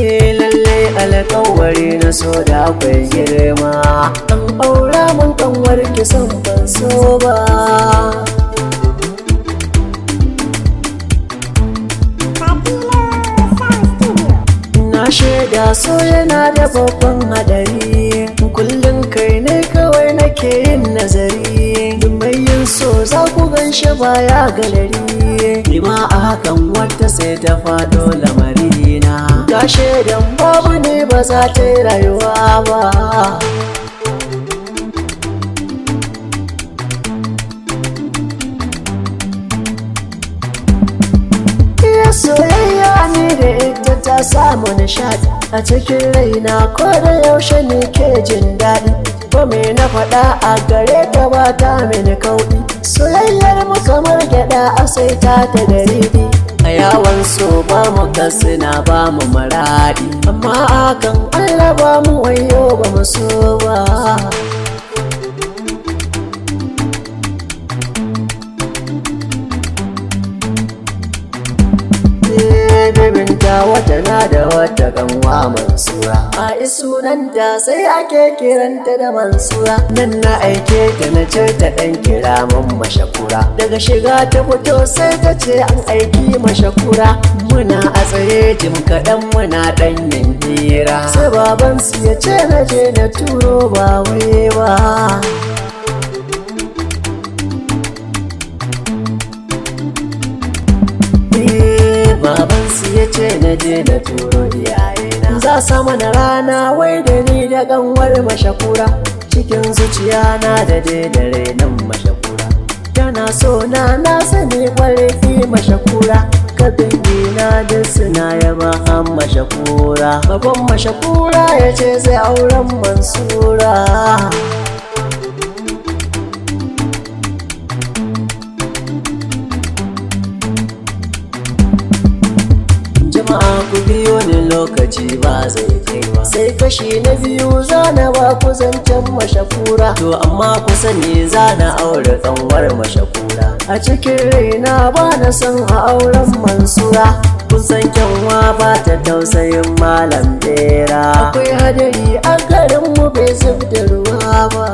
Lalle alƙawari na so da akwai girma. An aura mun kanwar ki san ban so ba. Fadila Sound Studio. Na shaida so yana da babban hadari. Kullum kai ne kawai nake yin nazari. Duk mai yin so za ku gan shi baya galari. Nima a hakan wata sai ta faɗo lamarina. Ga shaidan babu ne ba za ta yi rayuwa ba. Iya soyayya ne da ita ta samu nishaɗi a cikin raina, ko da yaushe ne ke jin daɗi. Ko me na faɗa a gare ta ba ta mini kauɗi. Soyayyar mu kamar gyaɗa a sai ta ta da. A yawon so ba mu kasina ba mu maraɗi, amma akan Allah ba mu wayo ba mu so ba. Bibinta wata na da wata kanwa Mansura, a sunanta sai ake kiranta da Mansura. Nan na aike ta na ce ta dan kira mun Mashakura. Daga shiga ta fito sai ta ce an aiki Mashakura. Muna a tsaye jim kaɗan muna ɗan yin hira, sai baban su ya ce na je na turo ba wai ba. Baban su ya ce na je na turo iyayena za sa mana rana wai da ni da kanwar Mashakura. Cikin zuciya na da dai da rainan Mashakura tana so na, na sani kwarai Mashakura. Kafin gina da suna yaba an Mashakura. Baban Mashakura ya ce zai auren Mansura. Jama'a ku biyo ni, lokaci ba zai kai ba, sai kashi na biyu zana ba ku zancen Mashakura. To amma ku sani zana aure kanwar Mashakura. A cikin raina ba na son a auren Mansura. Kun san kyanwa ba ta tausayin malam bera. Akwai hadari a garin mu bai zub da ruwa ba.